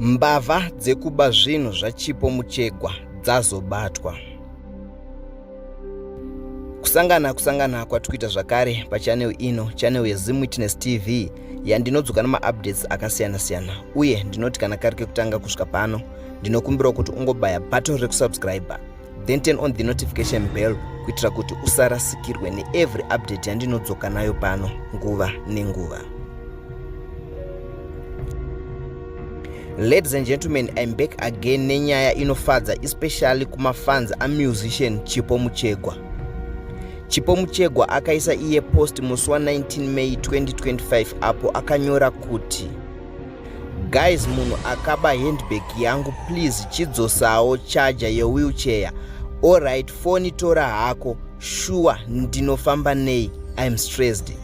Mbavha dzekuba zvinhu zvaChipo Muchegwa dzazobatwa. Kusangana kusangana kwatikuita zvakare pachanel ino, channel yeZim Witness TV yandinodzoka nemaupdates akasiyana siyana, uye ndinoti kana kari kekutanga kusvika pano ndinokumbirawo kuti ungobaya button rekusubscriber then turn on the notification bell kuitira kuti usarasikirwe neevery update yandinodzoka nayo pano nguva nenguva. Ladies and gentlemen, I'm back again nenyaya inofadza especially kumafans amusician Chipo Muchegwa. Chipo Muchegwa akaisa iye post musi wa19 May 2025 apo akanyora kuti Guys munhu akaba handbag yangu please chidzosawo charger yewheelchair. Alright foni tora hako shuwa ndinofamba nei I'm stressed.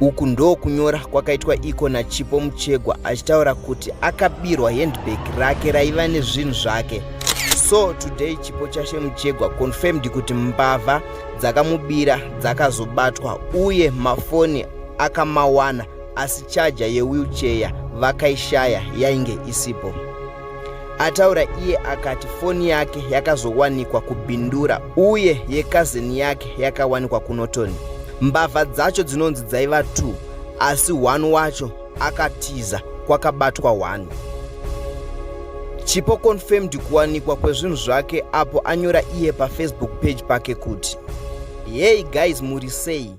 Uku ndokunyora kwakaitwa iko naChipo Muchegwa achitaura kuti akabirwa handbag rake raiva nezvinhu zvake. So today Chipo Chashe Muchegwa confirmed kuti mbavha dzakamubira dzakazobatwa uye mafoni akamawana asi chaja yewheelchair vakaishaya yainge isipo. Ataura iye akati foni yake yakazowanikwa kuBindura uye yekazeni yake yakawanikwa kuNorton. Mbavha dzacho dzinonzi dzaiva 2 asi one wacho akatiza kwakabatwa one. Chipo confirmed kuwanikwa kwezvinhu zvake apo anyora iye paFacebook page pake kuti Hey guys muri sei?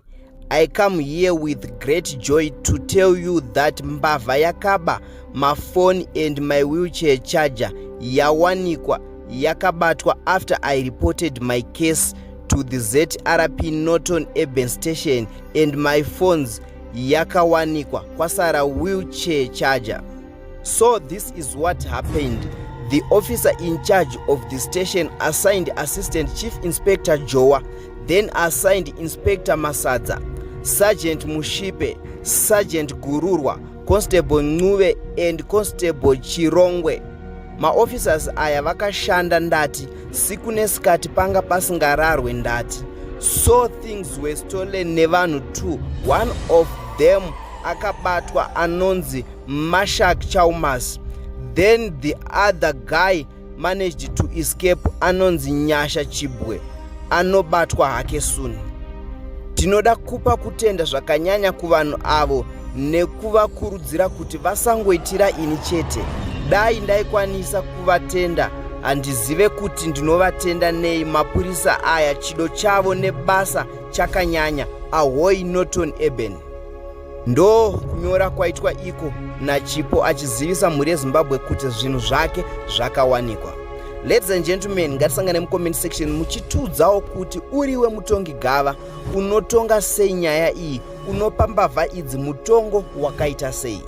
I come here with great joy to tell you that mbavha yakaba mafoni and my wheelchair charger yawanikwa yakabatwa after I reported my case to the ZRP Norton Urban Station and my phones yakawanikwa kwasara wheelchair charger. So this is what happened. The officer in charge of the station assigned Assistant Chief Inspector Joa, then assigned Inspector Masadza, Sergeant Mushipe, Sergeant Gururwa, Constable Ncube and Constable Chirongwe. Maofficers aya vakashanda ndati siku nesikati panga pasingararwe ndati. So things were stolen nevanhu two. One of them akabatwa anonzi Mashak Chaumas. Then the other guy managed to escape anonzi Nyasha Chibwe anobatwa hake soon. Tinoda kupa kutenda zvakanyanya kuvanhu avo nekuvakurudzira kuti vasangoitira ini chete. Dai ndaikwanisa kuvatenda handizive kuti ndinovatenda nei mapurisa aya chido chavo nebasa chakanyanya. Ahoy Norton Eben. Ndo kunyora kwaitwa iko naChipo achizivisa mhuri yeZimbabwe kuti zvinhu zvake zvakawanikwa. Ladies and gentlemen, ngatisangane mucomment section muchitiudzawo kuti uriwe mutongi gava unotonga sei nyaya iyi, unopa mbavha idzi mutongo wakaita sei.